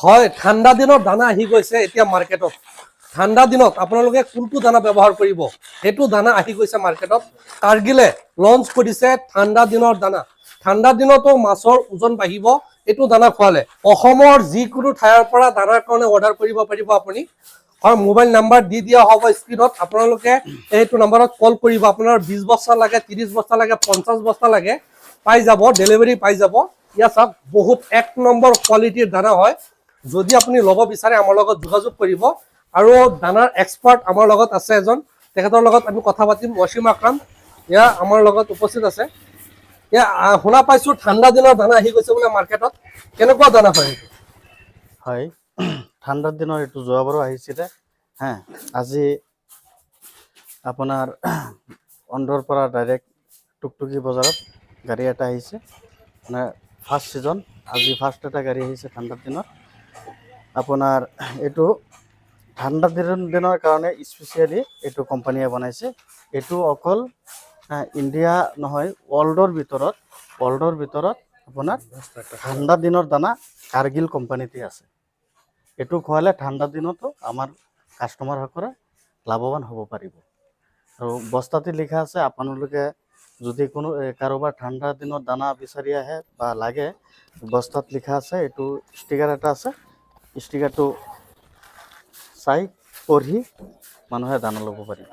হয়, ঠাণ্ডা দিনৰ দানা আহি গৈছে এতিয়া মাৰ্কেটত। ঠাণ্ডা দিনত আপোনালোকে কোনটো দানা ব্যৱহাৰ কৰিব, সেইটো দানা আহি গৈছে মাৰ্কেটত। কাৰ্গিলে লঞ্চ কৰিছে ঠাণ্ডা দিনৰ দানা। ঠাণ্ডা দিনতো মাছৰ ওজন বাঢ়িব এইটো দানা খোৱালে। অসমৰ যিকোনো ঠাইৰ পৰা দানাৰ কাৰণে অৰ্ডাৰ কৰিব পাৰিব আপুনি। হয়, মোবাইল নাম্বাৰ দি দিয়া হ'ব স্ক্ৰীণত। আপোনালোকে এইটো নাম্বাৰত কল কৰিব। আপোনাৰ 20 বস্তা লাগে, 30 বস্তা লাগে, 50 বস্তা লাগে, পাই যাব, ডেলিভাৰী পাই যাব। ইয়াত চাওক, বহুত এক নম্বৰ কোৱালিটিৰ দানা হয়। যদি আপুনি ল'ব বিচাৰে, আমাৰ লগত যোগাযোগ কৰিব। আৰু দানাৰ এক্সপাৰ্ট আমাৰ লগত আছে এজন, তেখেতৰ লগত আমি কথা পাতিম। ৱাছিম আকৰাম এয়া আমাৰ লগত উপস্থিত আছে। এয়া শুনা পাইছো ঠাণ্ডা দিনৰ দানা আহি গৈছে বোলে মাৰ্কেটত। কেনেকুৱা দানা হয় এইটো? হয়, ঠাণ্ডাৰ দিনৰ এইটো যোৱাবাৰো আহিছিলে। হা, আজি আপোনাৰ অন্ধ্ৰৰ পৰা ডাইৰেক্ট টুকটুকি বজাৰত গাড়ী এটা আহিছে। মানে ফাৰ্ষ্ট ছিজন, আজি ফাৰ্ষ্ট এটা গাড়ী আহিছে ঠাণ্ডাৰ দিনত। আপোনাৰ এইটো ঠাণ্ডা দিনৰ কাৰণে স্পেচিয়েলি এইটো কোম্পানীয়ে বনাইছে। এইটো অকল ইণ্ডিয়া নহয়, ৱৰ্ল্ডৰ ভিতৰত আপোনাৰ ঠাণ্ডা দিনৰ দানা কাৰ্গিল কোম্পানীতে আছে। এইটো খোৱালে ঠাণ্ডা দিনতো আমাৰ কাষ্টমাৰসকলে লাভৱান হ'ব পাৰিব। আৰু বস্তাতে লিখা আছে। আপোনালোকে যদি কোনো কাৰোবাৰ ঠাণ্ডা দিনত দানা বিচাৰি আহে বা লাগে, বস্তাত লিখা আছে। এইটো ষ্টিকাৰ এটা আছে, ষ্টিকাৰটো চাই পঢ়ি মানুহে দানা ল'ব পাৰিব।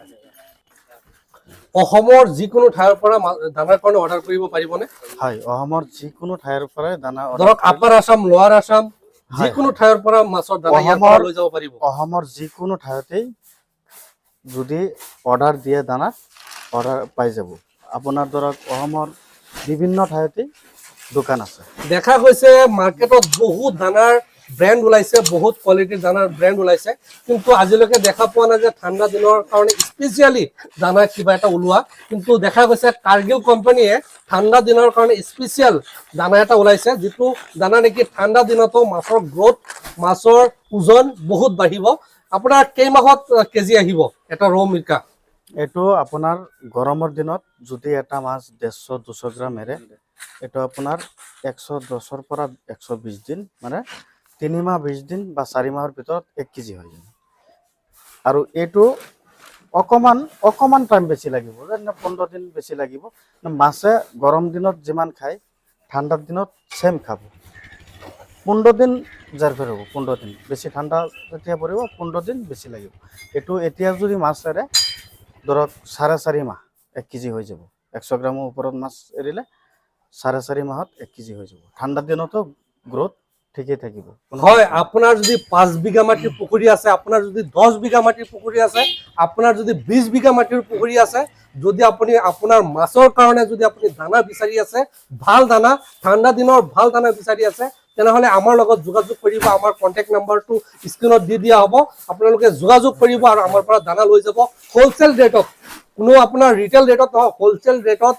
অসমৰ যিকোনো ঠাইৰ পৰা দানাৰ কাৰণে অৰ্ডাৰ কৰিব পাৰিবনে? হয়, অসমৰ যিকোনো ঠাইৰ পৰাই দানা order ধৰক কৰিলে- আপাৰ আছাম, লোৱাৰ আছাম, যিকোনো ঠাইৰ পৰা মাছৰ দানা ইয়াৰ পৰা লৈ যাব পাৰিব। অসমৰ যিকোনো ঠাইতেই যদি অৰ্ডাৰ দিয়ে, দানা অৰ্ডাৰ পাই যাব। আপোনাৰ ধৰক অসমৰ বিভিন্ন ঠাইতেই দোকান আছে। দেখা গৈছে মাৰ্কেটত বহুত দানাৰ ব্ৰেণ্ড ওলাইছে, বহুত কোৱালিটিৰ দানাৰ ব্ৰেণ্ড ওলাইছে, কিন্তু আজিলৈকে দেখা পোৱা নাই যে ঠাণ্ডা দিনৰ কাৰণে স্পেচিয়েলি দানা কিবা এটা ওলোৱা। কিন্তু দেখা গৈছে কাৰ্গিল কোম্পানীয়ে ঠাণ্ডা দিনৰ কাৰণে স্পেচিয়েল দানা এটা ওলাইছে, যিটো দানা নেকি ঠাণ্ডা দিনতো মাছৰ গ্ৰ'থ, মাছৰ ওজন বহুত বাঢ়িব। আপোনাৰ কেইমাহত কেজি আহিব এটা ৰৌ মিৰ্কা? এইটো আপোনাৰ গৰমৰ দিনত যদি এটা মাছ 150-200 গ্ৰাম এৰে, এইটো আপোনাৰ 110ৰ পৰা 120 দিন, মানে 3 মাহ 20 দিন বা 4 মাহৰ ভিতৰত 1 কেজি হৈ যায়। আৰু এইটো অকণমান অকণমান টাইম বেছি লাগিব, যেনে 15 দিন বেছি লাগিব। মাছে গৰম দিনত যিমান খায়, ঠাণ্ডাৰ দিনত ছেম খাব। 15 দিন জাৰফেৰ হ'ব। 15 দিন বেছি, ঠাণ্ডা যেতিয়া পৰিব, 15 দিন বেছি লাগিব। এইটো এতিয়া যদি মাছ এৰে, ধৰক 4.5 মাহ 1 কেজি হৈ যাব। 100 গ্ৰামৰ ওপৰত মাছ এৰিলে 4.5 মাহত 1 কেজি হৈ যাব। ঠাণ্ডা দিনতো গ্ৰ'থ ঠিকেই থাকিব, কোনো হয়, আপোনাৰ যদি 5 বিঘা মাটিৰ পুখুৰী আছে, আপোনাৰ যদি 10 বিঘা মাটিৰ পুখুৰী আছে, আপোনাৰ যদি 20 বিঘা মাটিৰ পুখুৰী আছে, যদি আপুনি আপোনাৰ মাছৰ কাৰণে যদি আপুনি দানা বিচাৰি আছে, ভাল দানা, ঠাণ্ডা দিনৰ ভাল দানা বিচাৰি আছে, তেনেহ'লে আমাৰ লগত যোগাযোগ কৰিব। আমাৰ কণ্টেক্ট নাম্বাৰটো স্ক্ৰীণত দি দিয়া হ'ব। আপোনালোকে যোগাযোগ কৰিব আৰু আমাৰ পৰা দানা লৈ যাব হ'লচেল ৰেটত। কোনো আপোনাৰ ৰিটেইল ৰেটত নহয়, হ'লচেল ৰেটত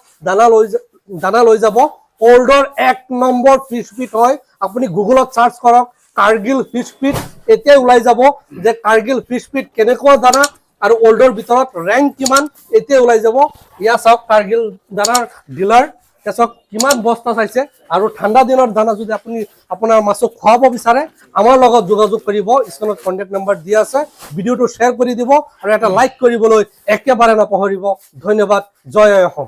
দানা লৈ যাব। ৱৰ্ল্ডৰ এক নম্বৰ ফিছ ফিড হয়। আপুনি গুগলত চাৰ্চ কৰক কাৰ্গিল ফিছ ফিড, এতিয়াই ওলাই যাব যে কাৰ্গিল ফিছ ফিড কেনেকুৱা দানা আৰু ৱৰ্ল্ডৰ ভিতৰত ৰেংক কিমান, এতিয়াই ওলাই যাব। ইয়াত চাওক, কাৰ্গিল দানাৰ ডিলাৰ। এতিয়া চাওক কিমান বস্তা চাইছে। আৰু ঠাণ্ডা দিনৰ দানা যদি আপুনি আপোনাৰ মাছক খুৱাব বিচাৰে, আমাৰ লগত যোগাযোগ কৰিব। স্ক্ৰীণত কণ্টেক্ট নাম্বাৰ দিয়া আছে। ভিডিঅ'টো শ্বেয়াৰ কৰি দিব আৰু এটা লাইক কৰিবলৈ একেবাৰে নাপাহৰিব। ধন্যবাদ। জয় আই অসম।